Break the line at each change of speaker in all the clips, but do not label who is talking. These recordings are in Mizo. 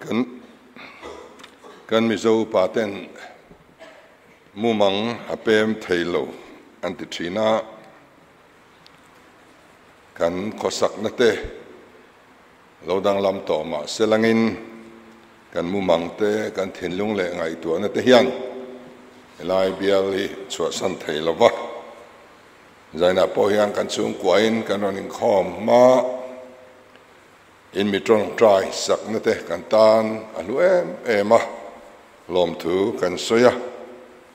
Kan kan Mizo upa ten mumang a pem thei lo an ti thin a, kan khawsakna te lo danglam tawh mah se langin kan mumang te, kan thinlung leh ngaihtuahna te hian helai bial hi chhuahsan thei lo va. Zainah pawh hian kan chhungkuain kan rawn inkhawm hma. In mi tawngtai sakna te kan tan a hlu em em a, lawmthu kan sawi a,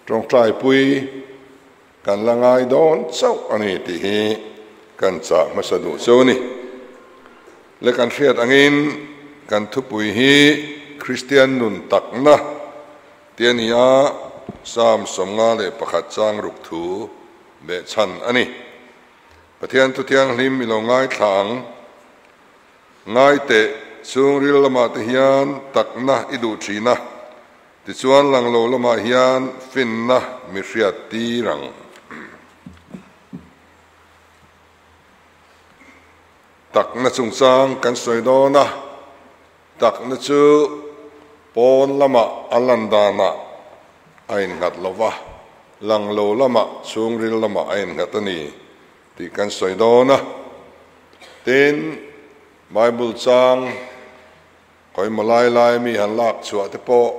tawngtaipui kan la ngai dawn chauh a ni tih hi kan chah hmasa duh chu a ni. Le kan hriat angin kan thupui hi Kristian nun takna tih a ni a, Psalm 51 chang ruk thu behchhan a ni. Pathian thu thianghlim i lo ngaithla ang. Ngai teh, chhungril lamah te hian takna i duh thin a, tichuan lang lo lamah hian finna mi hriat tir ang. Takna chungchang kan sawi dawn a, takna chu pawn lamah a lan danah a innghat lo va, lang lo lamah chhungril lamah a innghat a ni tih kan sawi dawn a. Tin, Bible chang khawimaw lai lai mi han lak chhuah te pawh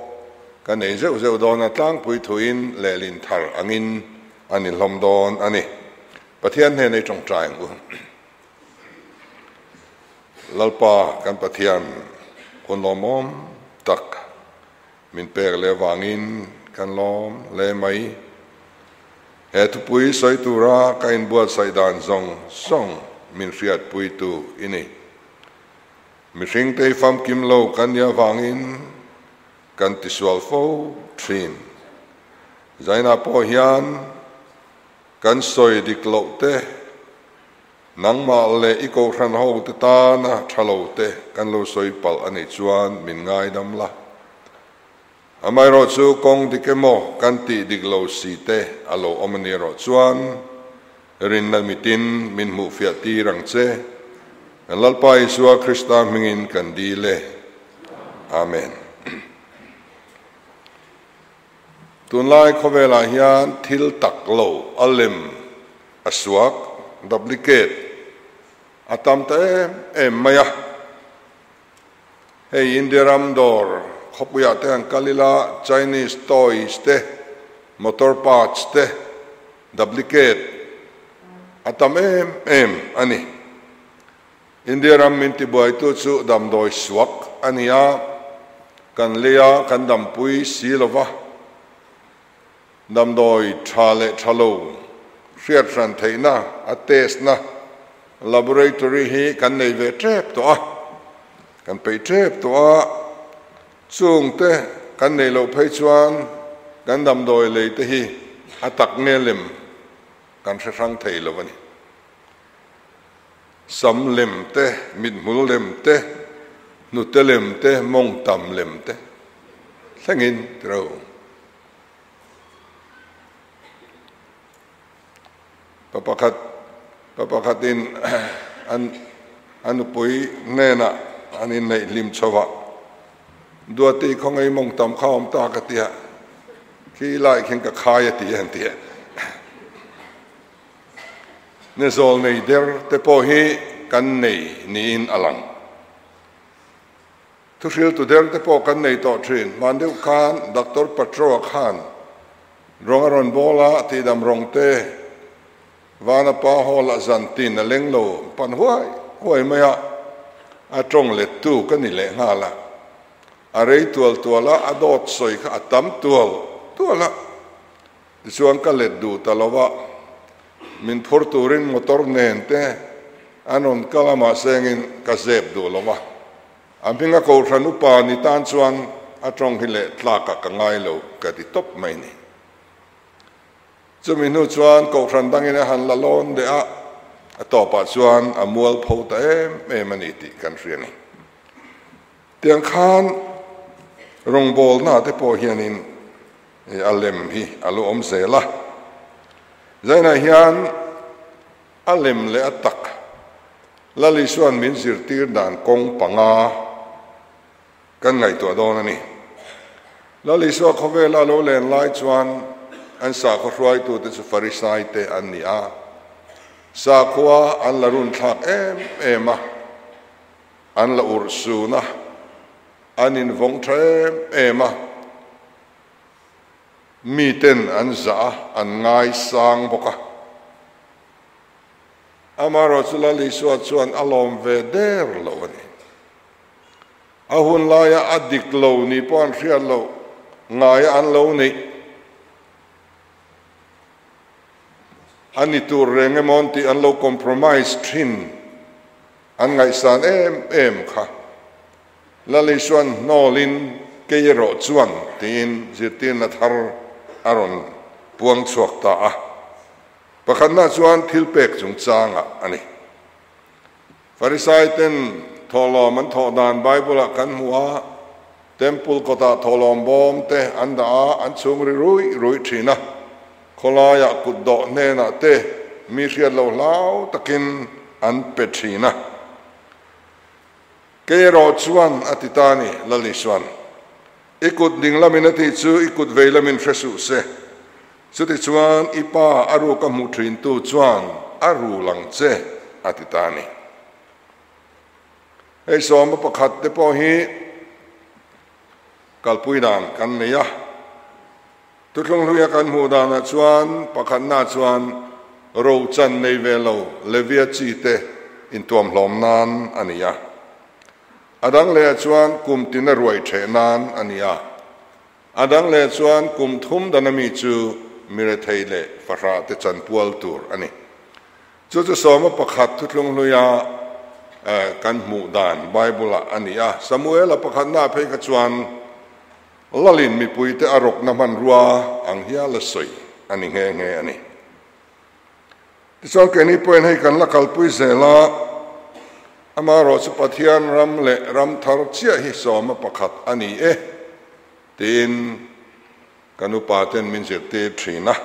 ka nei zeuh zeuh dawn a, tlangpui thuin lehlin thar angin a ni hlawm dawn a ni. Pathian hnena i tawngtai ang u. Lalpa kan Pathian hun lawmawm tak Min pek leh avangin kan lawm hle mai. He thupui sawi tura ka inbuatsaih dan zawng zawng min hriatpuitu i ni. Mihringte i famkim lo kan nih avangin kan tisual fo thin. Zainah pawh hian kan sawi dik loh te, Nangmah leh i kohhran hote tana tha lo te kan lo sawi palh a nih chuan min ngaidam la. Amaherawh chu kawng dik emaw kan tih dik lo si te a lo awm a ni erawh chuan rinna mitin min hmuhfiah tir ang che. Kan Lalpa Isua Krista hmingin kan dil e. Amen. Tunlai khawvelah hian thil tak lo a lem, a suak, duplicate, a tam ta em em mai a. Hei India ram dawr khawpuiah te han kal ila Chinese toys te, motor parts te duplicate a tam em em a ni. India ram min tibuaitu chu damdawi suak a ni a, kan lei a, kan dampui si lo va. Damdawi tha leh tha lo hriat hran theihna a test na laboratory hi kan nei ve tep tawh a, kan peih tep tawh a, chungte kan neih loh phei chuan kan damdawi lei te hi a tak nge lem kan hre hrang thei lo a ni. Sam lem te, mithmul lem te, hnute lem te, mawngtam lem te thlengin tiro. Pa pakhat pa pakhatin an a nupui hnenah an inneih hlim chho a, Duati khawngaih mawngtam kha awm ta ka ti a, khi lai khian ka khai a ti a an ti a. Ni zawl nei der te pawh hi kan nei niin a lang. Thuhriltu der te pawh kan nei tawh thin. Hman deuh khan Doctor Patroa khan rawng a rawn bawl a, tihdam rawng te Vana pa hall ah zan tin a leng lo pan huai huai mai a, a tawng lettu ka ni leh nghal a. A rei tual tual a, a dawt sawi kha a tam tual tual a. Tichuan ka let duh ta lo a, min phur turin motor nen te an rawn kal a mahse engin ka zep duh lo a, a hminga kohhran upa ni tan chuan a tawng hi leh tlakah ka ngai lo ka ti tawp mai ni. Chumi hnu chuan kohhran dangin a han la lawn leh a, a tawpah chuan a mual pho ta em em a ni tih kan hria ni. Tiang khan rawngbawlna te pawh hianin A lem hi a lo awm zel a, zainah hian a lem leh a tak Lal Isua'n min zirtir dan kawng panga Kan ngaihtuah dawn a ni. Lal Isua khawvela a lo len lai chuan an sakhaw hruaitute chu Farisaite an ni a. Sakhua an la runthlak em em a, an la urhsun a, an invawng tha em em a, miten an zah a, an ngaisang bawk a. Amaherawhchu Lal Isua chuan a lawm ve der lo a ni. A hun laia a dik lo ni pawh an hriat loh ngaia an lo neih a ni tur reng emaw an tih an lo compromise thin an ngaihsan em em kha. Lal Isua'n hnawlin kei erawh chuan tiin zirtirna thar a rawn puang chhuak ta a. Pakhatna chuan thilpek chungchangah a ni. Farisaiten thawhlawm an thawh dan Bible-ah kan hmu a, Temple kawtah thawhlawm bawm te an dah a, an chhung ri ruih ruih thin a. Khawlaiah kut dawh hnenah te mi hriat lo hlau takin an pe thin a. Kei erawh chuan a ti ta a ni, Lal Isuan. I kut ding lamin a tih chu i kut vei lamin hre suh se. Chutichuan i pa a ruk a hmuh thintu chuan a rul ang che, a ti ta a ni. Hei sawma pakhat te pawh hi kalpui dan kan nei a. Thuthlung hluia kan hmuh danah chuan pakhatna chuan rochan nei ve lo Levia chi te intuamhlawm nan a ni a. A dang lehah chuan kum tina ruai ṭheh nan a ni a. A dang leh chuan kum thum dana mi chu mi rethei leh fahrah te chanpual tur a ni. Chu chu sawma pakhat thuthlung hluia kan hmuh dan Bible-ah a ni a. Samuela pakhatnaah phei kha chuan Lalin mipuite a rawkna hmanrua ang hial a sawi a ni nghe nghe a ni. Tichuan keini pawhin hei kan la kalpui zel a, amaherawh chu Pathian ram leh ram thar chiah hi sawma pakhat a ni e tiin kan upa ten min zirtir thin a.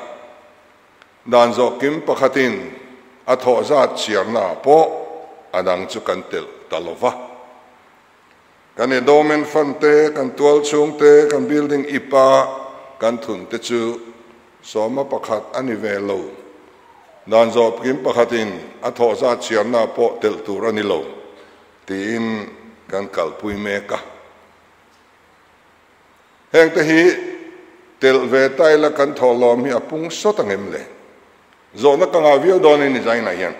Dan zawh kim pakhatin a thawh zat chhiarnaah pawh a dang chu kan telh ta lo va. Kan endowment fund te, kan tual chhung te, kan building ip a kan thun te chu sawma pakhat a ni ve lo. Dan zawh kim pakhatin a thawh zat chhiarna pawh telh tur a ni lo tiin kan kalpui mek a. Heng te hi telh ve ta ila kan thawhlawm hi a pung sawt ang em le? Zawhna ka ngah viau dawnin ni Zainah hian.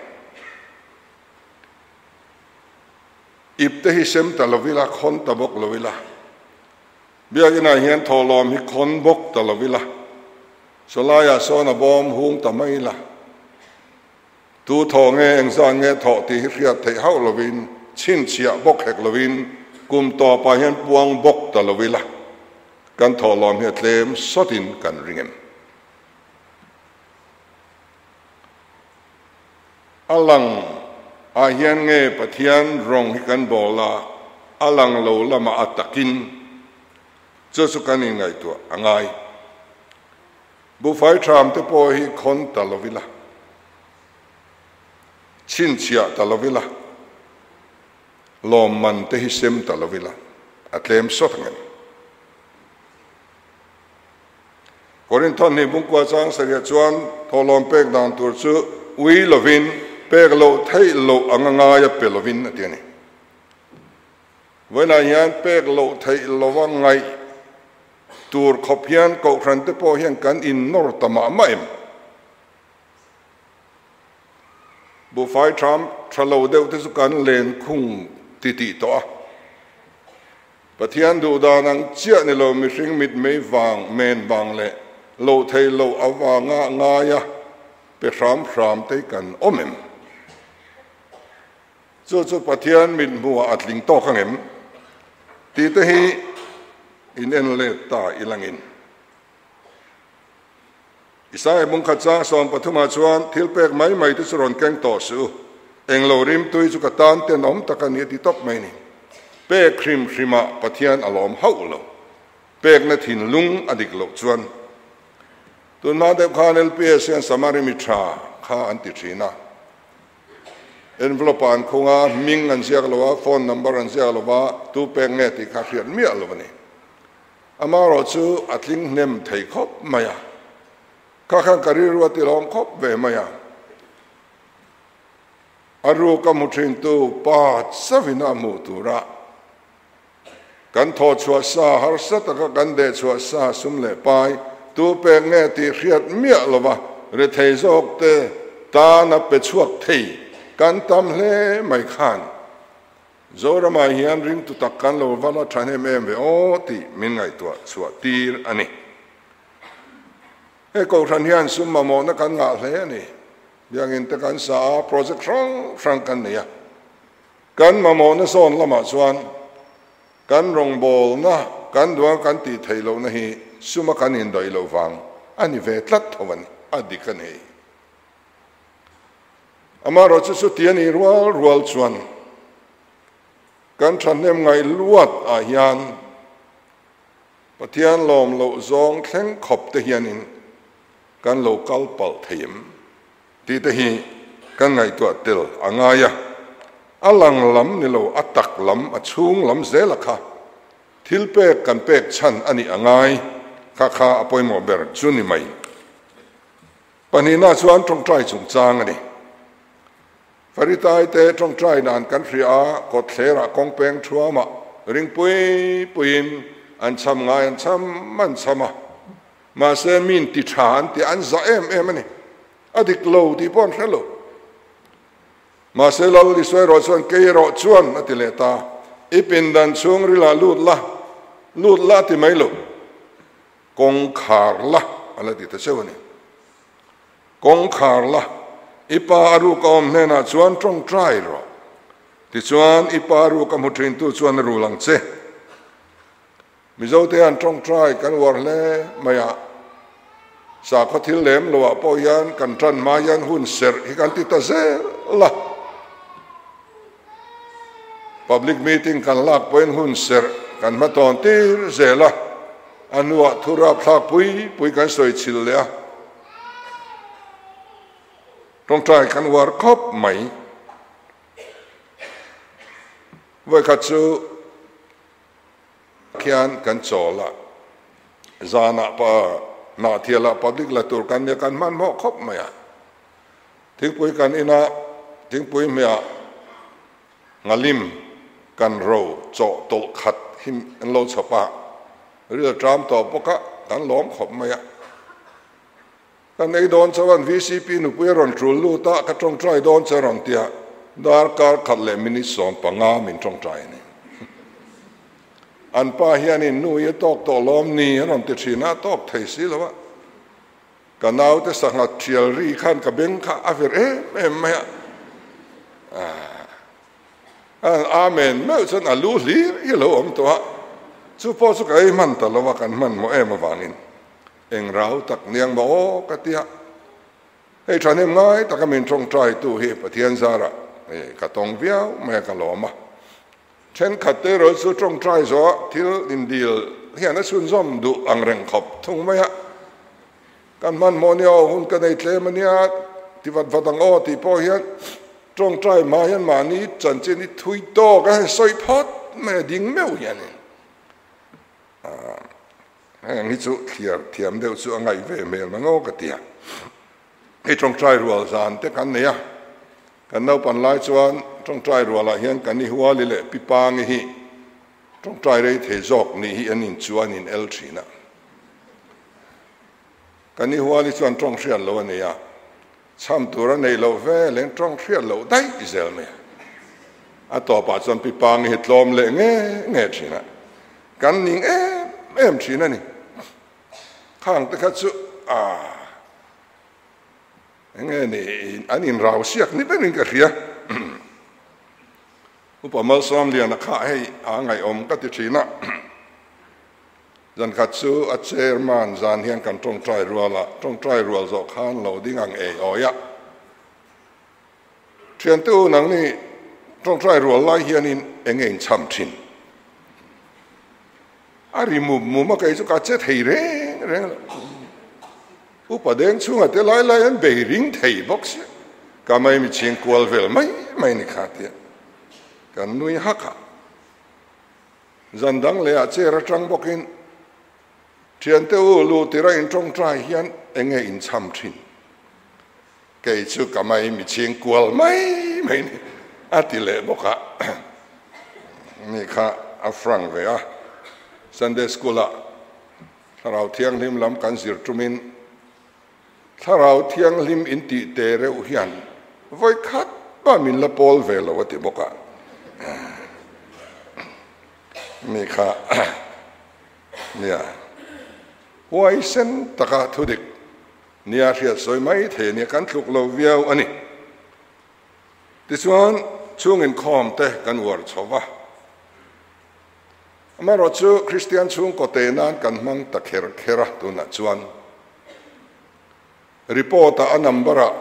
Ip te hi sem ta lo ila, khawn ta bawk lo ila. Biakinah hian thawhlawm hi khawn bawk ta lo ila. Sawlaiah sawn a bawm hung ta mai ila. Tu thawh nge, engzat nge thawh tih hi hriat theih hauh lovin, chhinchhiah bawk hek lovin, kum tawpah hian puang bawk ta lo ila. Kan thawhlawm hi a tlem sawtin kan ring em? A lang ah hian nge Pathian rawng hi kan bawl a, a lang lo lamah a takin chu chu kan inngaihtuah a ngai. Buhfai ṭham te pawh hi khawn ta lo ila, chhinchhiah ta lo ila, lawmman te hi sem ta lo ila, a tlem sawt ang em? Korinth hnih bungkua chang sarih chuan thawhlawm pek dan tur chu ui lovin, pek loh theih loh anga ngaia pe lovin a ti a ni. Vawiinah hian pek loh theih lova ngaih tur khawp hian kohhran te pawh hian kan innawr ta mah mah em? Buhfai ṭham ṭha lo deuh te chu kan len khung titih tawh a. Pathian duh dan ang chiah ni lo mihring mitmei vang, men vang leh loh thei loh avanga ngaia pe hram hram te hi kan awm em? Chu chu Pathian mit hmuhah a tling tawk ang em? Tih te hi in en let ta ilangin. Isaiah bungkhat chang 13 chuan thil pek mai mai te chu rawn keng tawh suh u, englo rimtui chu ka tan tenawm tak a ni a ti tawp mai ni. Pek hrim hrimah Pathian a lawm hauh lo. Pekna thinlung a dik loh chuan. Tunhma deuh khan LPS hian Samari mi tha kha an ti thin a. Envelope ah an khung a, hming an ziak lo a, phone number an ziak lo va, tu pek nge tih kha hriat miah lo a ni. Amaherawh chu a tling hnem thei khawp mai a, kha khan ka rilru a tilawm khawp ve mai a. A ruk a hmu thintu pa chauhin a hmuh tura kan thawh chhuah sa, harsa taka kan deh chhuah sa sum leh pai tu pek nge tih hriat miah lova rethei zawk te tana pe chhuak thei kan tam hle mai khan Zoramah hian ringtu tak kan lo va la tha hnem em ve aw tih min ngaihtuah chhuah tir a ni. He Kohhran hian sum mamawhna kan ngah hle a ni. Biangin te kan sa a, project hrang hrang kan nei a. Kan mamawhna zawn lamah chuan kan rawngbawlna, kan duang kan tih theih lohna hi suma kan indaih loh vang a ni ve tlat tho a ni, a dik a ni. Amaherawhchu chuti a nih rual rual chuan kan thahnem ngaih luat ah hian Pathian lawm loh zawng thleng khawp te hianin kan lo kal palh thei em tih te hi kan ngaihtuah tel a ngai a, a lang lam ni lo a tak lam a chhung lam zel a kha thil pek kan pek chhan a nih a ngai kha kha a pawimawh ber chu ni mai. Pahnihna chuan tawngtai chungchang a ni. Faritai te tawngtai dan kan hria a, kawtthlerah kawngpeng thuamah ring pui puiin an cham ngai an cham an cham a. Mahse min ti tha an ti an zah em em a ni. A dik lo tih pawh an hre lo. Mahse Lal Isua erawh chuan kei erawh chuan a ti leh ta, I pindan chhungrilah lut la, lut la a ti mai lo. Kawngkhar la a la ti ta cheu a ni. Kawngkhar la, i pa a ruk a awm hnenah chuan tawngtai rawh. Tichuan, i pa a ruk a hmu thintu chuan a rul ang che. Mizote hian tawngtai kan uar hle mai a, sakhaw thil lem loah pawh hian kan tan hma hian hun serh hi kan ti ta zel a. Public meeting kan lak pawhin hun serh kan hmatawn tir zel a, a hnuah thu rapthlak pui pui kan sawi chhilh leh a. Tawngtai kan uar khawp mai. Vawikhat chu khian kan chawl a, zanah pa Hnahthialah public la tur kan nia kan hmanhmawh khawp mai a. Thingpui kan ina thingpui hmehah nghalim kan ro chawh tawlh khat hi an lo chhawp a, ril tram tawh bawk a, kan lawm khawp mai a. Kan ei dawn chuan vcp nupui a rawn tul lut a, ka tawngtai dawn che rawn tia darkar khat leh minute 15 min tawngtai a ni. An pa hianin nu i a tawk tawh lawm ni a rawn ti thin a, a tawk thei si lo a. Ka naute sangha thial ri khan ka beng kha a vir em em mai a. Amen meuh chuan a lu hlir hi a lo awm tawh a, chu pawh chu ka ei hman ta lo a, kan hmanhmawh em avangin eng rau tak niang maw aw ka ti a. Hei thahnem ngai taka min tawngtaitu hi Pathian zarah ka tawng viau mai a, ka lawm a. Thenkhat te erawh chu tawngtai zawh thil indil hian a chhunzawm duh ang reng khawp thung mai a. Kan hmanhmawh nia aw hun ka nei tlem a nia ti vat vat ang aw tih pawh hian tawngtai hma hian mahni chanchin hi thui tawk a hei sawi phawt mai a ding meuh hianin heng hi chu thliar thiam deuh chu a ngaih ve hmel mang aw ka ti a. Hei tawngtai rual zan te kan nei a, kan naupan lai chuan tawngtai rualah hian kan i huali leh pi pangi hi tawngtai rei thei zawk nih hi an in chuan in el thin a. Kan i huali chuan tawng hriat loh a nei a, chham tur a neih loh vel in tawng hriat loh daih zel mai a. A tawpah chuan pi pangi hi tlawm leh nge nge thin a, kan ning em em thin a ni. Khang te kha chu a enge ni an inrau siak ni berin ka hria. Upa Malsawmliana kha hei a ngaihawm ka ti thin a. Zankhat chu a chairman zan hian kan tawngtai rual a, tawngtai rual zawh khan lo ding ang ei awi a. Thiante u nangni tawngtai rual lai hianin enge inchham thin? A ri mum mum a, kei chu ka che thei reng reng lo. Upa deng chhunga te lai lai an bei ring thei bawk si. Ka mai mi chhing kual vel mai mai ni kha tia kan nui hak a. Zan dang leh ah chair atang bawkin thiante u lu tira in tawngtai hian enge in cham thin. Kei chu ka mai mi chhing kual mai mai ni a ti leh bawk a. Ni kha a frank ve a. Sunday school ah Thlarau Thianghlim lam kan zir tumin Thlarau Thianghlim in tih te reuh hian vawi khat mah min la pawl ve lo a ti bawk a. Mi kha nia huaisen taka thudik nia hriat sawi mai thei ania kan tluk lo viau a ni. Tichuan chhung inkhawm te kan uar chho va. Amaherawhchu Kristian chhungkaw te nan kan hmang ta kher kher a tunah chuan. Report ah a number ah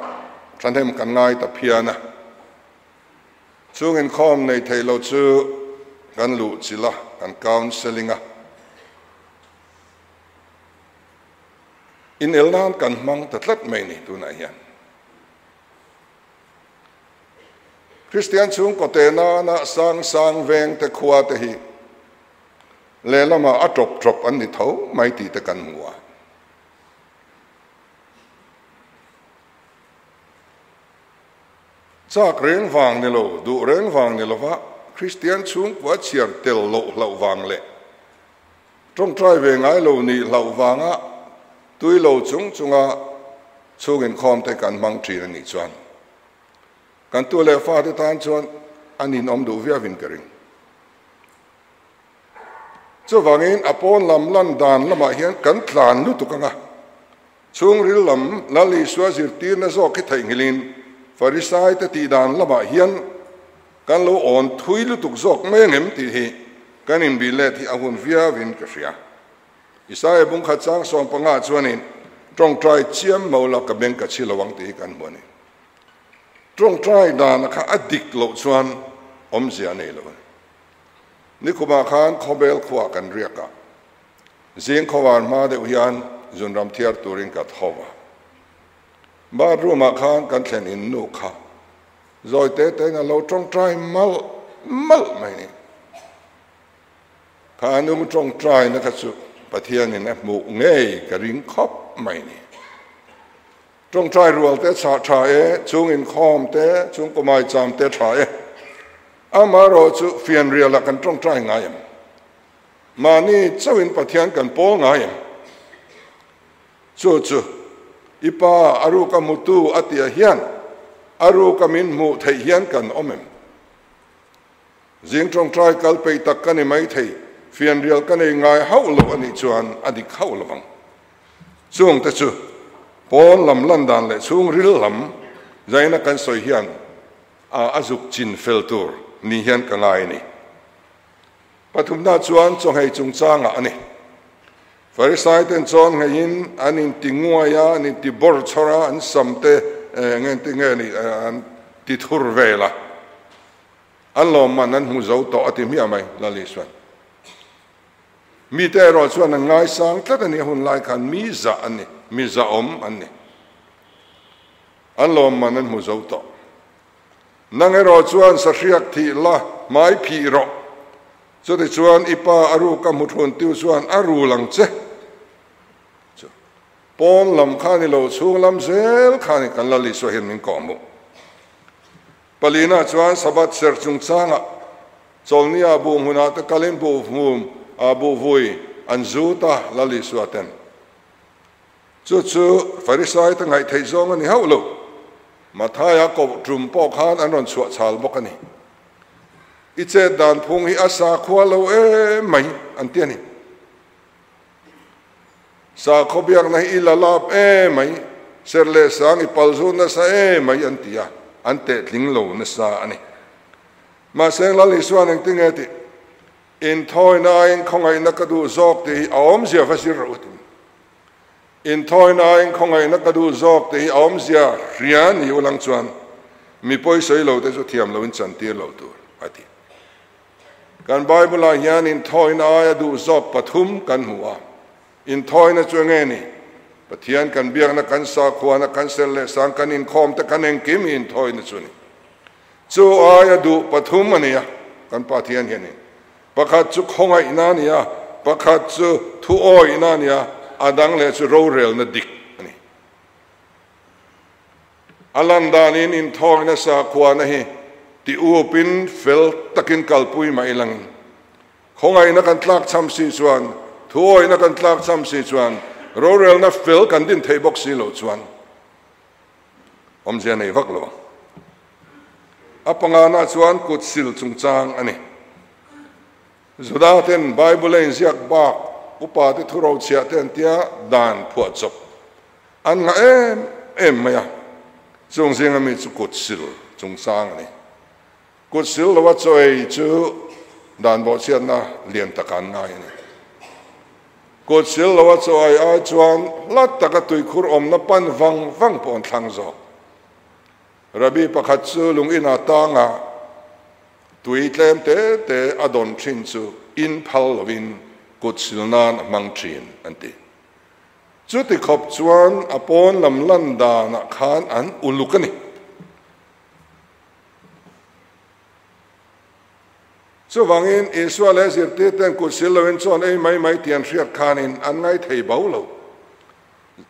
thahnem kan ngai ta phian a. Chung inkhawm nei thei lo chu kan luh chilh a, kan counselling a. Inel nan kan hmang ta tlat mai ni tunah hian. Kristian chhungkaw te nana sang sang veng te khua te hi lehlamah a tawp tawp an ni tho mai tih te kan hmu a. Chak reng vang ni lo, duh reng vang ni lova Kristian chhungkua chhiar tel loh hlauh vang leh tawngtai ve ngai lo nih hlauh vanga tui lo chung chunga chhung inkhawm te kan hmang thin a nih chuan Kan tu leh fate tan chuan an inawm duh viauin ka ring. Chuvangin a pawn lam lan dan lamah hian kan tlan lutuk ang a, chhungril lam Lal Isua zirtirna zawk hi theihnghilhin Farisaite tih dan lamah hian kan lo awn thui lutuk zawk mai ang em tih hi kan inbih let hi a hun viauin ka hria. Isaia bungkhat chang 15 chuanin tawngtai chiam mo la ka beng ka chhi lo ang tih hi kan hmu a ni. Tawngtai dana kha a dik loh chuan awmzia a nei lo a ni. Nikhumah khan khawbel khuah kan riak a, zing khawvar hma deuh hian zunram thiar turin ka tho a. Bathroom ah khan kan thlen in nu kha zawi te tein a lo tawngtai malh malh mai ni. Kha nu tawngtaina kha chu Pathianin a hmuh ngei ka ring khawp mai ni. Tawngtai rual te chhah tha e, chung inkhawm te, chung kumai cham te tha e. Amaherawh chu fianrial ah kan tawngtai ngai em? Mahni chauhin Pathian kan pawl ngai em? Chu chu i pa a ruka hmutu a tia hian a ruka min hmuh theih hian kan awm em? Zing tawngtai kal peih tak ka ni mai thei, fianrial ka nei ngai hauh lo a nih chuan a dik hauh lo vang. Chungte chu pawn lam lan dan leh chhungril lam zaina kan sawi hian a a zuk chin fel tur ni hian ka ngai a ni. Pathumna chuan chawnghei chungchangah a ni. Farisaiten chawn ngheiin an inti nguai a, an inti bawr chhawr a, an samte eng eng nge ni an ti thur vel a. An lawmman an hmu zo tawh a ti hmiah mai, Lal Isuan. Mite erawh chuan an ngaisang tlat a ni, a hun lai khan mi zah an ni, mi zahawm an ni. An lawmman an hmu zo tawh. Nang erawh chuan sahriak thih la, hmai phih rawh. Chutichuan i pa a ruk a hmu thun tiu chuan a rul ang che. Chu pawn lam kha ni lo, chhung lam zel kha ni kan Lal Isua hian min kawhhmuh. Palina chuan Sabbath serh chungchangah Chawlhnia buh hmunah te kalin buh hmum ah buh vui an zut a, Lal Isua ten. Chu chu Farisai te ngaih theih zawng a ni hauh lo. Mathaia koh tum pawh khan an rawn chhuah chhal bawk a ni. I chet dan phung hi a sakhua lo em mai an ti a ni. Sakhaw biakna hi i la lap em mai, serh leh sang i pal zut nasa em mai an ti a, an tehtling lo nasa a ni. Mahse Lal Isuan engtinge tih? Inthawina aiin khawngaihna ka duh zawk tih hi a awmzia va zir rawh u tin. Inthawina aiin khawngaihna ka duh zawk tih hi a awmzia hria ni ulang chuan mi pawisawi lo te chu thiam loin chantir lo tur a ti. Kan Bible ah hian inthawina aia duh zawk pathum kan hmu a. Inthawina chu enge ni? Pathian kan biakna, kan sakhuana, kan ser leh sang, kan inkhawm te, kan engkim hi inthawina chu a ni. Chu aia duh pathum a ni a, kan Pathian hianin. Pakhat chu khawngaihna a ni a, pakhat chu thuawihna a ni a, a dang leh chu rorelna dik a ni. A lan danin inthawina sakhuana hi ti upin fel takin kalpui mah ilangin, khawngaihna kan tlakchham si chuan, thuawihna kan tlakchham si chuan, rorelna fel kan din theih bawk si loh chuan awmzia nei vak lo ang. A pangana chuan kut sil chungchang a ni. Juda ten Bible a inziak bak upa te thurochhiah te an tia dan phuahchawp an ngah em em mai a, chung zinga mi chu kut sil chungchang a ni. Kut sil lova chaw ei chu dan bawhchhiatna lian taka an ngai a ni. Kut sil lova chaw ei ai chuan hla taka tuikhur awmna pan vang vang pawh an thlang zawk. Rabbi pakhat chu lung inah tanga tui tlem te te a dawn thin chu in phal lovin kut sil nan a hmang thin an ti. Chuti khawp chuan a pawn lam lan danah khan an uluk a ni. Chuvangin Isua leh zirtirten kut sil loin chuan ei mai mai tih an hriat khanin an ngai thei bo lo.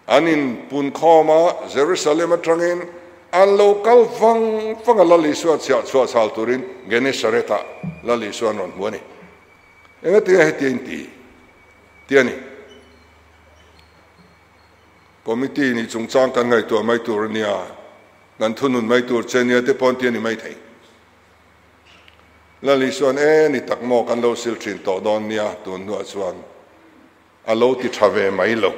An inpunkhawm a, Jerusalem atangin an lo kal vang vang a, Lal Isua chhiah chhuah chhal turin Genesaret-ah Lal Isua an rawn hmu a ni. Engatinge heti a inti tih a ni. Committee nih chungchang kan ngaihtuah mai tur a nia, kan thunun mai tur che nia te pawh an ti a ni maithei. Lal Isua'n e ni tak maw kan lo sil thin tawh dawn nia tun hnuah chuan a lo ti tha ve mai lo.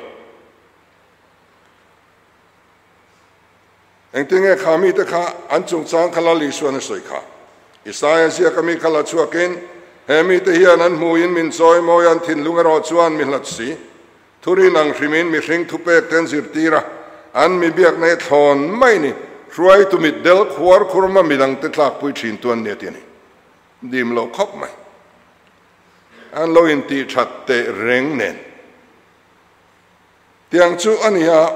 Engtinge kha mite kha an chungchang kha Lal Isua'n a sawi kha? Isaia ziaka mi kha la chhuakin, He mite hian an hmuin min chawi mawi an thinlung erawh chuan mi hlat si. Thurin ang hrimin mihring thupek te an zirtir a, an mi biakna hi thlawn mai ni. Hruaitu mitdel khuar khurma midangte tlakpui thintu an ni a ti a ni. Dim lo khawp mai. An lo intih that teh reng nen. Tiang chu a ni a,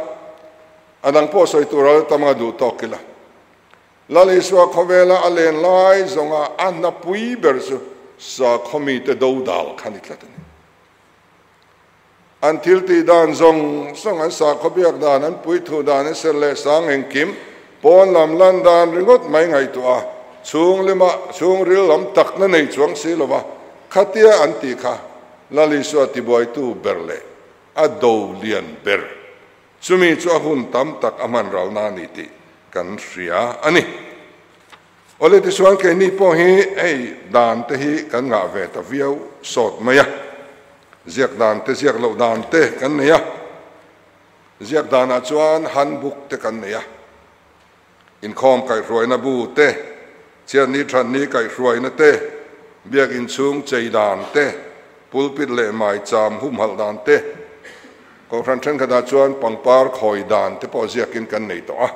a dang pawh sawi tur a la tam a duh tawk ila. Lal Isua khawvela a len lai zawnga a hnapui ber chu sakhaw mite dodal kha ni tlat a ni. An thil tih dan zawng zawng, an sakhaw biak dan, an puithu dan, an ser leh sang engkim, pawn lam lan dan ringawt mai ngaihtuah a, chhung lima chhungril lam takna nei chuang si lova khatia an tih kha Lal Isua tibuaitu ber leh a do lian ber. Chumi chu a hun tam tak a hman ralna a ni tih kan hria a ni. Awle tichuan keini pawh hi hei dan te hi kan ngah ve ta viau sawt mai a, ziak dan te ziak loh dan te kan nei a, ziak danah chuan handbook te kan nei a, inkhawm kaihhruaina bu te, chhiatni thatni kaihhruaina te, biak inchhung chei dan te, pulpit leh maicham humhalh dan te, kohhran thenkhatah chuan pangpar khawi dan te pawh ziakin kan nei tawh a.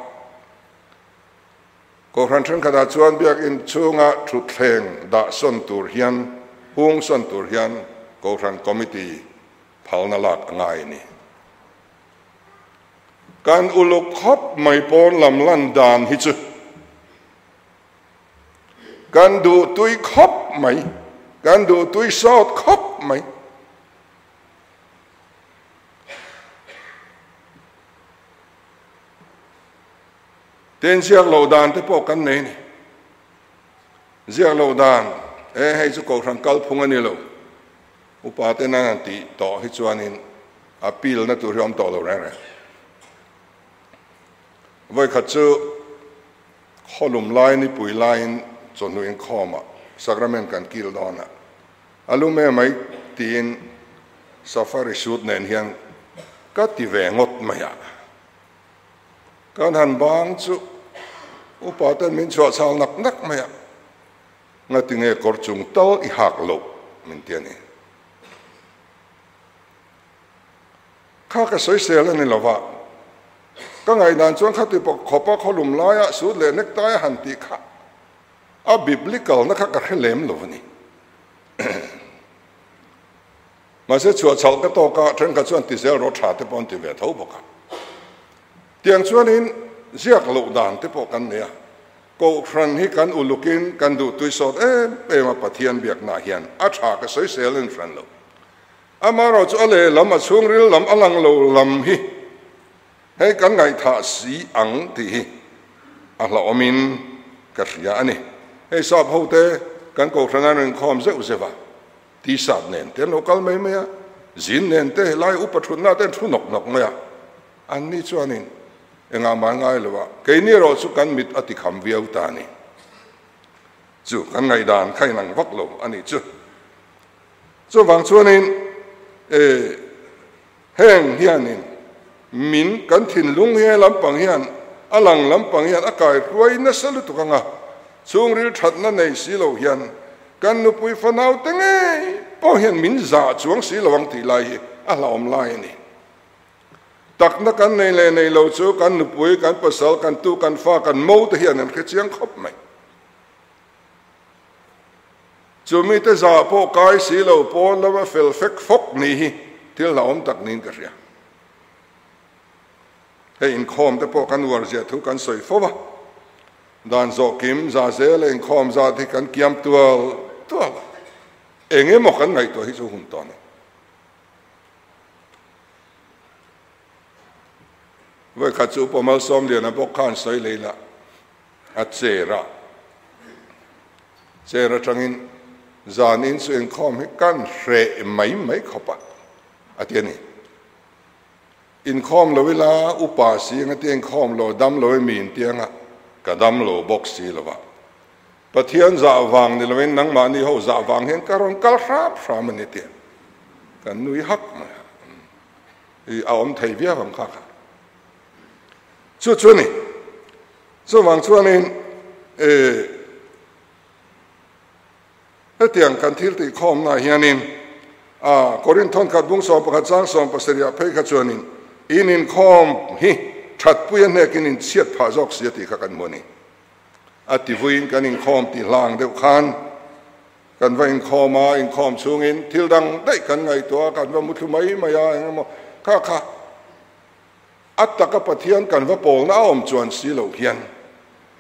Kohhran thenkhatah chuan biakinn chhunga thutthleng dah sawn tur hian, hung sawn tur hian Kohhran Committee phalna lak a ngai a ni. Kan uluk khawp mai pawn lam lan dan hi chu kan duh tui khawp mai, kan duh tui sawt khawp mai. Tin, ziak loh dan te pawh kan nei a ni. Ziak loh dan, E, hei chu Kohhran kalphung a ni lo. Upa ten an han tih tawh hi chuanin appeal na tur hi a awm tawh lo reng reng. Vawikhat chu khawlum lai nipui laiin chawhnu inkhawmah sacrament kan kil dawn a, a lum em mai tiin safari suit nen hian ka ti ve ngawt mai a. Kan han bang chu upa ten min chhuah chhal nak nak mai a, ngati nge kawr chung tal i hak loh min ti a ni. Kha ka sawisel a ni lo va, ka ngaihdan chuan khati khawpa khawlum laia sut leh nek taia han tih kha a biblical na kha ka hre lem lo a ni. Mahse chhuah chhal ka tawk a, thenkhat chuan ti zel rawh tha te pawh an ti ve tho bawk a. Tiang chuanin ziak loh dan te pawh kan nei a, Kohhran hi kan ulukin kan duhtui sawt em em a, Pathian biaknaah hian a tha ka sawisel en hran lo. Amaherawh chu a lehlam, a chhungril lam, a lang lo lam hi hei kan ngaihthah si ang tih hi a hlauhawmin ka hria a ni. Hei sap hote kan Kohhran an inkhawm zeuh zeuh a, T-shirt nen te an lo kal mai mai a, zin nen te helai upa thutna te an thu nawk nawk mai a, anni chuanin engah mah ngai lo a, keini erawh chu kan mit a tikham viau ta a ni. Chu kan ngaihdan kha inang vak lo a nih chu. Chuvang chuanin e heng hianin min kan thinlung he lampang hian a lang lampang hian a kai hruai nasa lutuk anga chhungril thatna nei si lo hian kan nupui fanau te ngei pawh hian min zah chuang si lo ang tih lai hi a hlauhawm lai a ni. Takna kan nei leh nei lo chu kan nupui, kan pasal, kan tu, kan fa, kan mo te hian an hre chiang khawp mai. Chu mite zah pawh kai si lo pawn lama fel fek fawk ni hi thil hlauhawm tak niin ka hria. Hei inkhawm te pawh kan uar ziah thu kan sawi fo va, dan zawh kim za zel a inkhawm zat hi kan kiam tual tual a, eng emaw kan ngaihtuah hi chu hun tawh a ni. Vawikhat chu Upa Malsawmliana bawk khan sawi lei la. A chair a chair atangin zan in chu inkhawm hi kan hreh mai mai khawp a, a ti a ni. Inkhawm lo ila upa si anga tia inkhawm lo dam lo emi inti anga ka dam lo bawk si lo va. Pathian zah vang ni loin nangmahni ho zah vang hian ka rawn kal hrap hram a ni tia kan nui hak mai a, i a awm thei viau ang kha kha. Chu chu a ni. Chuvang chuanin e hetiang kan thil tih khawmnaah hianin a Korinth thawnkhat bung 11 chang 17 ah phei kha chuanin in inkhawm hi thatpui a hnekin in chhiat phah zawk si a tih kha kan hmu a ni. A ti vuiin kan inkhawm tih hlang deuh khan kan va inkhawm a, inkhawm chhungin thil dang daih kan ngaihtuah a, kan va muthlu mai mai a, engemaw kha kha A taka Pathian kan va pawlna a awm chuan si loh hian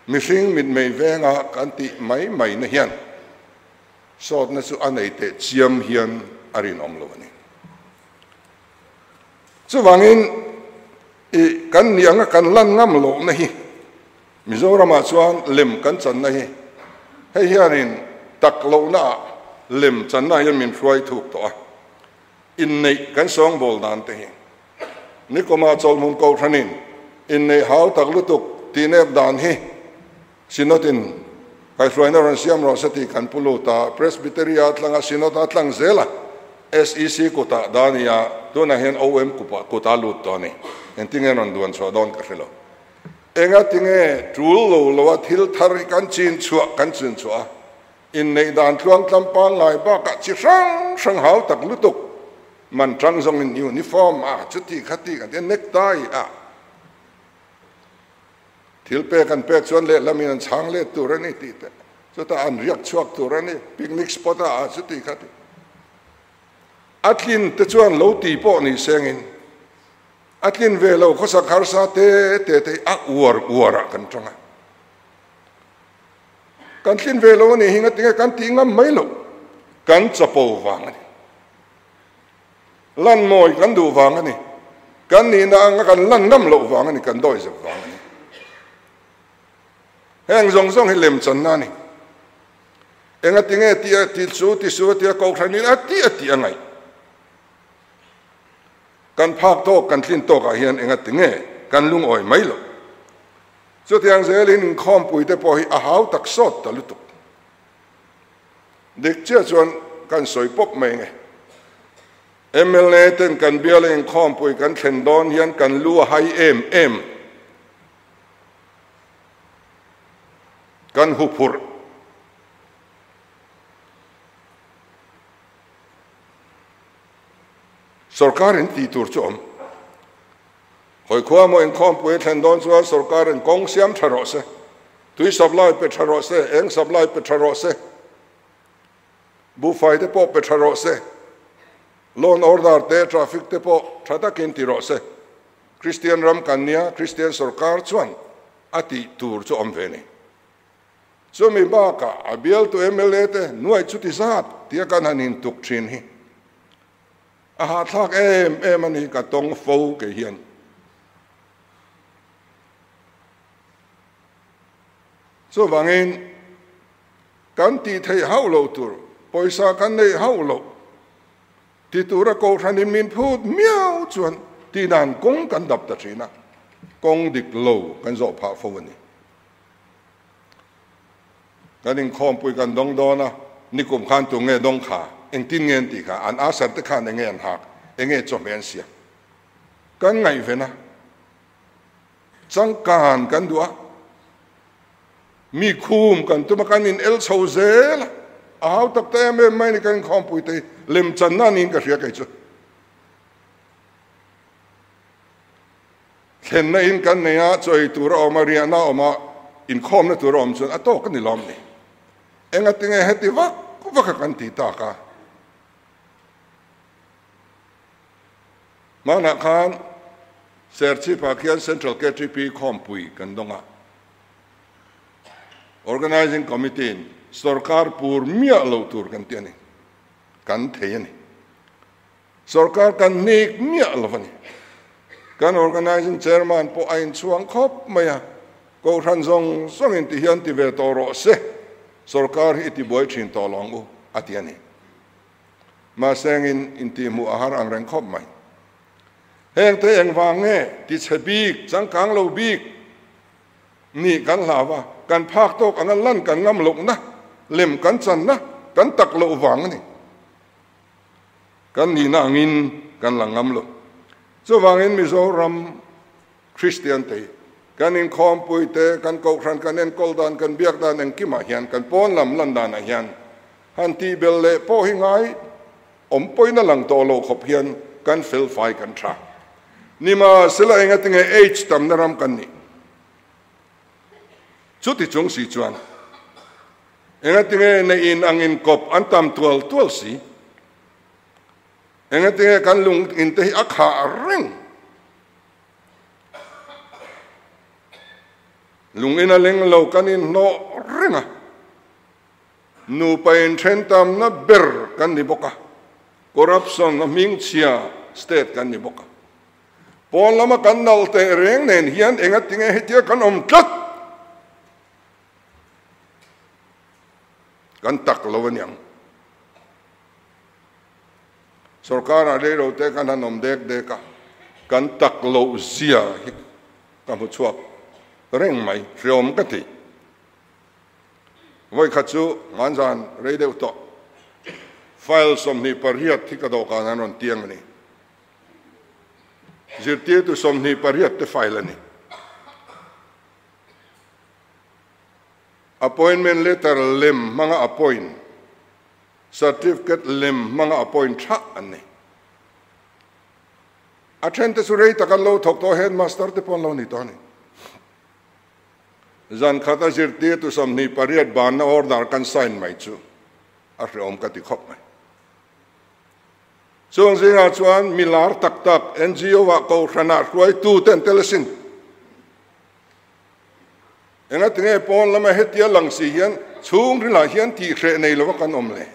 mihring mitmei venga kan tih mai mai na hian sawtna chu a nei teh chiam hian a rinawm lo a ni. Chuvangin i kan nih anga kan lan ngam lohna hi Mizoramah chuan lem kan channa hi hei hianin tak lohnaah lem channa hian min hruai thuk tawh a. Inneih kan sawngbawl dan te hi Nikawmah chawlhmun kohhranin inneih hau tak lutuk tihnep dan hi Synod-in kaihhruaina rawn siam rawh se tih kan pu lut a, Presbytery-a tlanga Synod-a tlang zel a, SEC kutah dah a ni a, tunah hian OM kutah a lut tawh a ni. Engtinge rawn duan chhuah dawn ka hre lo. Engatinge tul lo loa thil thar hi kan chin chhuah kan chin chhuah a? Inneih dan tluangtlam pangngai bakah chi hrang hrang hau tak lutuk man tang zawngin uniform a chuti khati kan tia necktie a thil pek an pek chuan lehlamin an chhang let tur a ni tih te chutah an riak chhuak tur a ni picnic spot a chuti khati a tlin te chuan lo ti pawh ni sengin a tlin ve lo khawsak harsa te te te a uar uar ah kan tang a. Kan tlin ve lo a nih hi ngatinge kan tih ngam mai lo, kan chapo vang a ni. Lan mawi kan duh vang a ni. Kan nihna anga kan lan ngam loh vang a ni, kan dawi zep vang a ni. Heng zawng zawng hi lemchanna a ni. Engatinge ti a ti chu ti su a tia kohhranin a ti a tih a ngaih. Kan phak tawk kan tlin tawkah hian engatinge kan lungawi mai loh. Chutiang zelin inkhawmpui te pawh hi a hau tak sawt ta lutuk. Dik chiah chuan kan sawi pawp mai nge. Mla ten kan biala inkhawmpui kan thlen dawn hian kan lu a hai em em. Kan huphurh. Sorkar in tih tur chu awm. Hawi khua maw inkhawmpui a thlen dawn chuan sorkar in kawng siam tha rawh se, tui supply pe tha rawh se, eng supply pe tha rawh se, buhfai te pawh pe tha rawh se, law and order te, traffic te pawh tha takin ti rawh se. Kristian ram kan nia, Kristian sorkar chuan a tih tur chu awm ve ni. Chumi bakah a bialtu mla te nuai chuti zat tia kan han intuk thin hi a hahthlak em em a ni, ka tawng fo kei hian. Chuvangin kan tih theih hauh loh tur, pawisa kan neih hauh loh ti tura kohhranin min phut miau chuan tihdan kawng kan dap ta thin a, kawng dik lo kan zawh phah fo a ni. Kan inkhawmpui kan dawng dawn a, nikum khan tu nge dawng kha, engtin nge an tih kha, an asar te khan enge an hak, enge chawhmeh an siam. Kan ngaihven a, changkan kan duh a, mi khum kan tum a, kan in el chho zel a, a hau tak ta em em mai ni kan inkhawmpui te hi, lemchanna niin ka hria kei chu. Thlenna in kan nei a, chaw ei tur a awm a, riahna a awm a, inkhawmna tur a awm chuan a tawk a ni lawm ni. Engatinge heti vak vak a kan ti tak a? Hmanah khan Serchhip-ah khian Central KTP khawmpui kan dawng a. Organising Committee-in sorkar pur miah lo tur kan ti a ni. Kan thei a ni. Sorkar kan hnik miah lo a ni. Kan Organising Chairman pawh a inchhuang khawp mai a, Kohhran zawng zawngin ti hian ti ve tawh rawh se, sorkar hi i tibuai thin tawh lo ang u, a ti a ni. Mahse engin intihhmuh a har ang reng khawp mai. Hengte engvang nge tichhe bik, changkang lo bik nih kan hlau a, kan phak tawk anga lan kan ngam lohna, lem kan channa kan tak loh vang a ni. Kan nihna angin kan la ngam lo. Chuvangin Mizoram Kristian te hi kan inkhawmpui te, kan kohhran, kan enkawl dan, kan biak dan engkimah hian, kan pawn lam lan danah hian han tihbel leh pawh hi ngai awm pawhin a lang tawh lo khawp hian kan fel fai kan tha. Nimahsela engatinge H tamna ram kan nih? Chuti chung si chuan Engatinge nei in ang in kawp an tam tual tual si? Engatinge kan lung in te hi a khah reng? Lung in a leng lo kan in hnawh reng a, nupa in then tamna ber kan ni bawk a, corruption a hmingchhia state kan ni bawk a. Pawn lama kan nalh teh reng nen hian engatinge hetia kan awm tlat? Kan tak lo aniang. Sorkar ah reilo te kan han awm dek dek a, kan tak loh zia hi ka hmu chhuak reng mai, hreawm ka ti. Vawikhat chu hmanzan rei deuh tawh file 28 hi ka dawhkan an rawn tiang a ni. Zirtirtu 28 te file a ni. Appointment letter lem hmanga appoint, certificate lem hmanga appoint tha an ni. A then te chu rei tak an lo thawk tawh headmaster te pawh an lo ni tawh a ni. Zan khat a zirtirtu 28 banna order kan sign mai chu a hreawm ka ti khawp mai. Chung zingah chuan mi lar tak tak NGO ah kohhranah hruaitu te an tel asin. Engatinge pawn lama hetia lang si hian chhungrilah hian tihhreh nei lova kan awm le?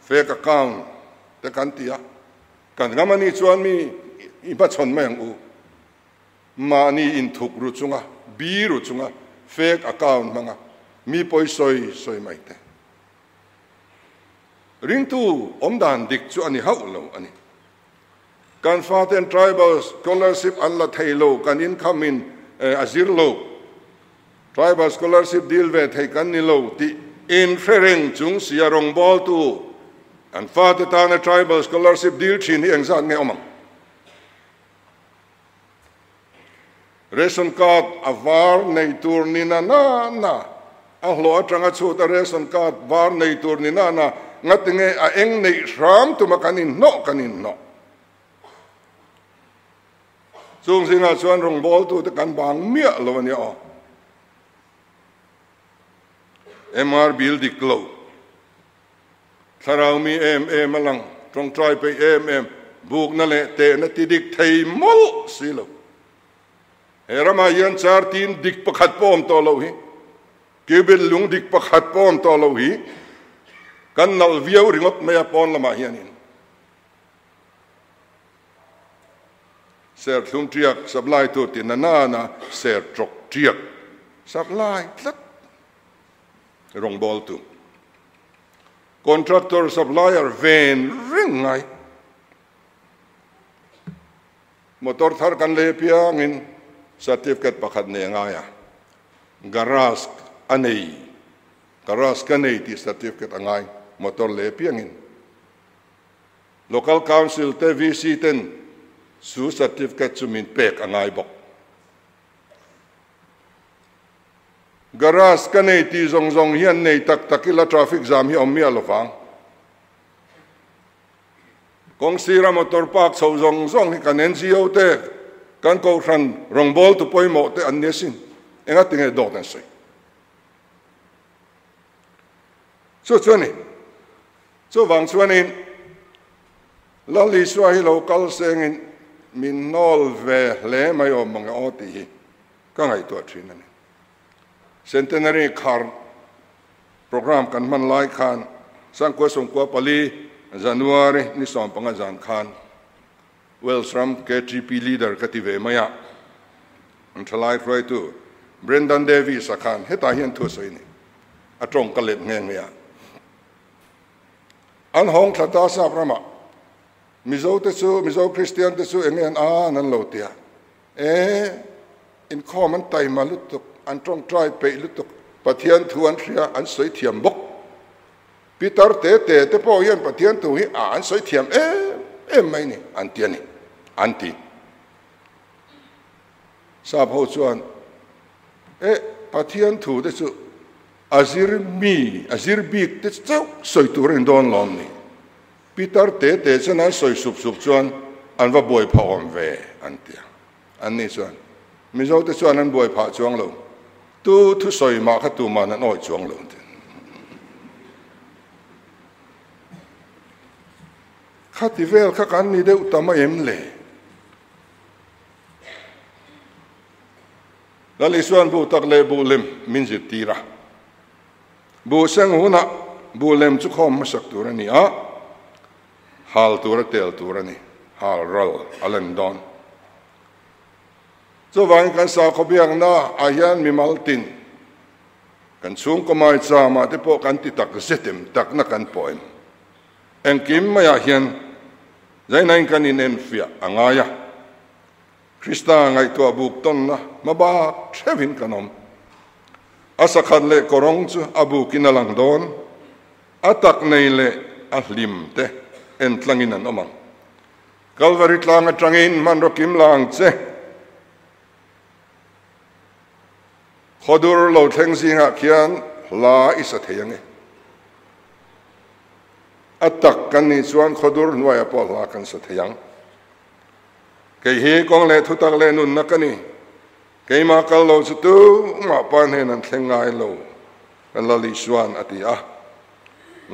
Fake account te kan ti a, kan ngam anih chuan mi i hmachhawn mai ang u. Mahni inthuk ru chunga, bi ru chunga fake account hmanga mi pawi sawi sawi mai te. Ringtu awmdan dik chu a ni hauh lo a ni. Kan faten tribal scholarship an la thei lo, kan income in a zir lo, tribal scholarship deal ve thei kan ni lo tih inhre reng chung sia rawngbawltu kan fate tana tribal scholarship deal thin hi engzat nge awm ang? Ration card a var nei tur ni na na na, a hlawh atanga chhut a ration card var nei tur ni na na, ngatinge a eng neih hram tuma kan inhnawh kan inhnawh. Chung zingah chuan rawngbawltute kan bang miah lo a nia aw. MR bill dik lo, thlarau mi em em a lang, tawngtai peih em em. bukna leh tehna ti dik thei mawlh si lo. He ramah hian char tin dik pakhat pawh awm tawh loh hi, cubit lung dik pakhat pawh awm tawh loh hi, kan nalh viau ringawt mai a pawn lamah hianin. Serthlum tiak supply tur ti na nana ser tawk tiak supply tlat rawngbawltu. Contractor supplier ven reng ngai. Motor thar kan lei apiangin certificate pakhat nei a ngai a, garage a nei, garage ka nei tih certificate a ngai motor lei apiangin. Local Council te VC ten chu certificate chu min pek a ngai bawk. Garage ka nei tih zawng zawng hian nei tak tak ila traffic jam hi a awm miah lovang. Kawng sira motor park chho zawng zawng hi kan NGO te, kan kohhran rawngbawltu pawimawh te an ni asin. Engati nge dawt an sawi? Chu chu a ni. Chuvang chuanin Lal Isua hi lo kal sengin min hnawl ve hle mai awm ang e aw tih hi ka ngaihtuah thin a ni. Centenary khar program kan hman lai khan Sangkua Sawmkua pali January ni 15 zan khan Wales ram KTP leader ka ti ve mai a, an thalai hruaitu Brendan Davies-a khan hetah hian thu a sawi a ni. A tawng ka let nghe nghe a. An hawng thla ta sap ramah Mizo te chu, Mizo Kristian te chu eng nge an an an lo ti a, e, inkhawm an taima lutuk, an tawngtai peih lutuk, Pathian thu an hria, an sawi thiam bawk. Pitar te te te pawh hian Pathian thu hi a an sawi thiam em em mai ni, an ti a ni, an ti. Sap ho chuan, E, Pathian thu te chu a zir mi, a zir bik te chauh sawi tur a ni dawn lawm ni? Pitar te te chuan an sawi sup sup chuan an va buai phah awm ve, an ti a. An ni chuan, Mizo te chuan an buai phah chuang lo, tu thusawi mah kha tuman an awih chuang lo, an ti. Khati vel kha kan ni deuh ta mai em le? Lal Isua'n buh tak leh buh lem min zirtir a. Buh seng hunah buh lem chu khawm hmasak tur a ni a, hal tura tel tur a ni, hal ral a lem dawn. Chuvangin kan sakhaw biakna ah hian mimal tin, kan chhungkaw maicham ah te pawh kan ti tak zet em, takna kan pawh em? Engkim maiah hian zainain kan inenfiah a ngai a. Krista ngaihtuah buk tawnna hmabak theuhin kan awm. A sakhat leh kawrawng chu a bukin a lang dawn, a tak nei leh a hlim te en tlangin an awm ang. Kalvari tlang atangin hmanraw kim la ang che. Khawdur lo thleng zingah khian hla i sa thei ang e. A tak kan nih chuan khawdur hnuaiah pawh hla kan sa thei ang. Kei hi kawng leh thutak leh nunna ka ni. Keimah kal lo chu tumah pa hnen an thleng ngai lo, kan Lal Isua'n a ti a.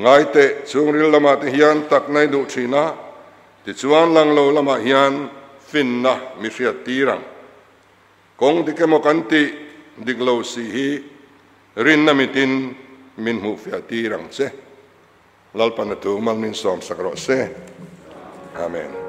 Ngai teh, chhungril lamah te hian takna i duh thin a, tichuan lang lo lamah hian finna mi hriat tir ang. Kawng dik emaw kan tih dik lo si hi rinna mitin min hmuhfiah tir ang che. Lalpan a tu mal min sawmsak rawh se. Amen.